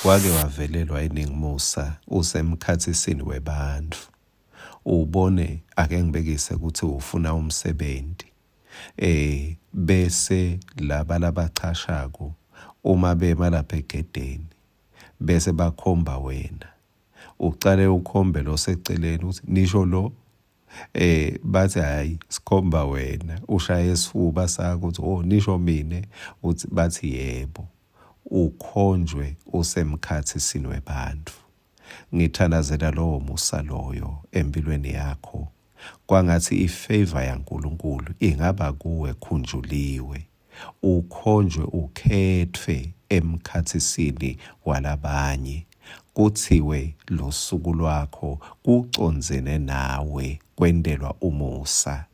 Wake wavelelwa yini ngumusa usemkhatsisini webantfu? Ubone ake ngibekise kutsi ufuna umsebenti eh bese laba labachashako uma bema lapha egedeni bese bakhomba wena ucale ukhombe loseceleni uthi nisho lo eh bathi hayi sikhomba wena ushaye isifuba sakho uthi oh nisho mina uthi bathi yebo ukhonjwe usemkhathi webantfu ngithandazela lowo musa loyo empilweni yakho kwangathi ifavor yaNkuluNkulu ingaba kuwe khunjuliwe ukhonjwe ukhetfwe emkhathisini walabanye kuthiwe losuku lwakho kucondzene nawe kwentelwa umusa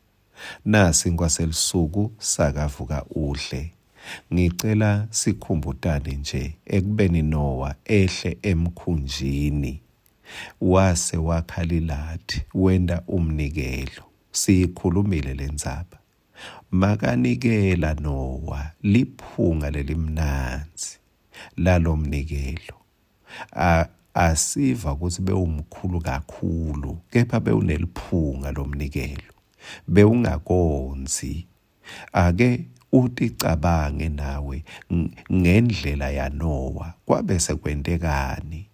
nasi nkwaselisuku sakavuka udle ngicela sikhumbutane nje ekubeni Noah ehle emkhunjini wase wakha lilathi wenta umnikelo siyikhulumile lendzaba makanikela Noah liphunga lelimnandzi lalomnikelo asiva ukuthi bewumkhulu kakhulu kepha bewuneliphunga lomnikelo bewungakonzi ake uticabange nawe ngendlela yaNoah kwabe sekwentekani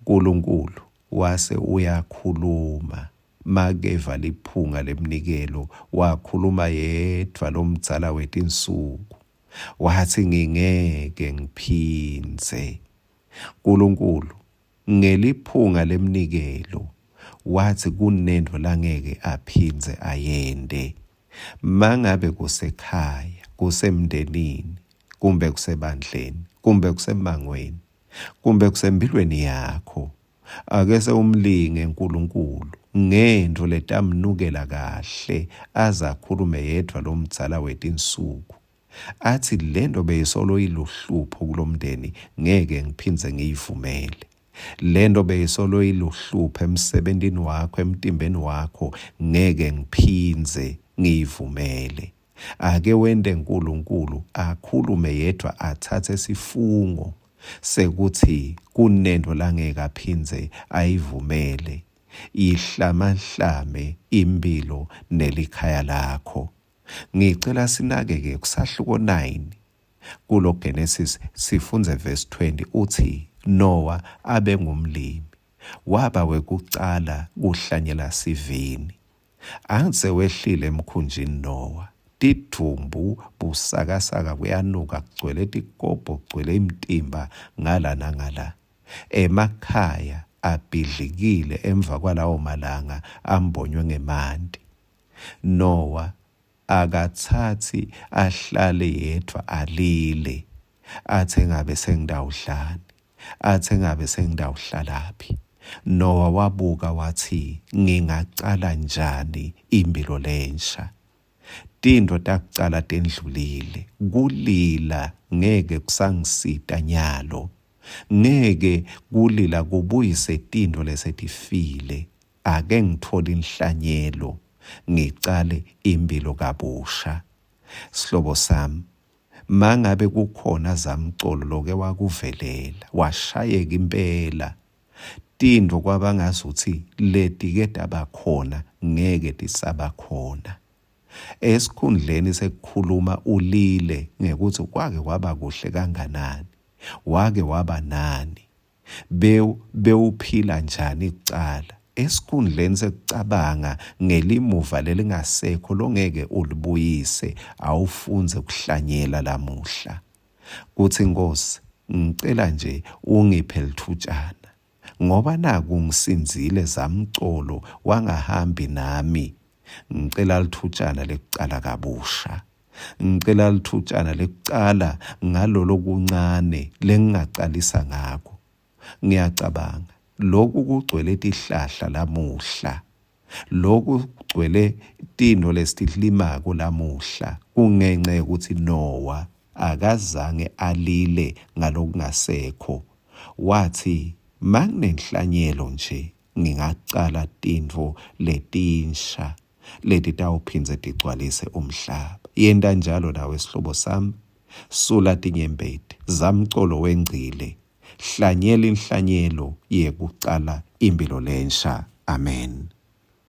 uNkulunkulu wase uyakhuluma makeva liphunga lemnikelo wakhuluma yedvwa lomdzala wetinsuku wathi ngingeke ngiphindze uNkulunkulu ngeliphunga lemnikelo wathi kunento langeke aphindze ayende mangabe kusekhaya kusemndenini kumbe kusebandleni kumbe kusemangweni kumbe kusempilweni yakho ake sewumlinge uNkulunkulu ngento letamnukela kahle aze akhulume yedvwa lomdzala wetinsuku athi lento beyisolo iluhlupho kulomndeni ngeke ngiphindze ngiyivumele lento beyisolo iluhlupho emsebentini wakho emtimbeni wakho ngeke ngiphindze ngiyivumele ake wente uNkulunkulu akhulume yedwa athathe sifungo sekuthi kunento langeke aphindze ayivumele ihlamahlame impilo nelikhaya lakho ngicela sinakeke kusahluko 9 kulo Genesis sifundze verse 20 uthi Noah abe ngumlimi waba wekucala kuhlanyela sivini anse wehlile emkhunjini Noah tidvumbu busakasaka kuyanuka kugcwele tikobho kugcwele imitimba ngala nangala emakhaya abhidlikile emva kwalawo malanga ambonywe ngemanti Noah akathathi ahlale yedwa alile athi engabe sengidawudlani athi engabe sengidawuhlalaphi Noah wabuka wathi ngingacala njani impilo lensha tintfo takucala tendlulile kulila ngeke kusangisita nyalo ngeke kulila kubuyise tintfo lesetifile ake ngithole inhlanyelo ngicale impilo kabusha sihlobo sami mangabe kukhona zamcolo loke wakuvelela washayeka impela tintfo kwaba ngazuthi letike tabakhona ngeke tisaba khona esikhundleni sekukhuluma ulile ngekuthi kwake kwaba kuhle kanganani wake waba nani bewuphila njani kucala esikhundleni sekucabanga ngelimuva lelingasekho longeke ulibuyise awufundze kuhlanyela lamuhla kuthi Nkosi ngicela nje ungiphe lithutshana ngoba naku ngisindzile zamcolo wangahambi nami ngicela lithutshana lekucala kabusha ngicela lithutshana lekucala ngalolo kuncane lengingacalisa ngako ngiyacabanga lokhu kugcwele tihlahla lamuhla lokhu kugcwele tintfo lesitilimako lamuhla kungenxa yokuthi Noah akazange alile ngalokungasekho wathi manginenhlanyelo nje ngingacala tintfo letinsha letitawuphindze tigcwalise umhlaba yenta njalo nawe sihlobo sami sula tinyembeti zamcolo wengcile. Hlanyela inhlanyelo yekucala imphilo lensha. Amen.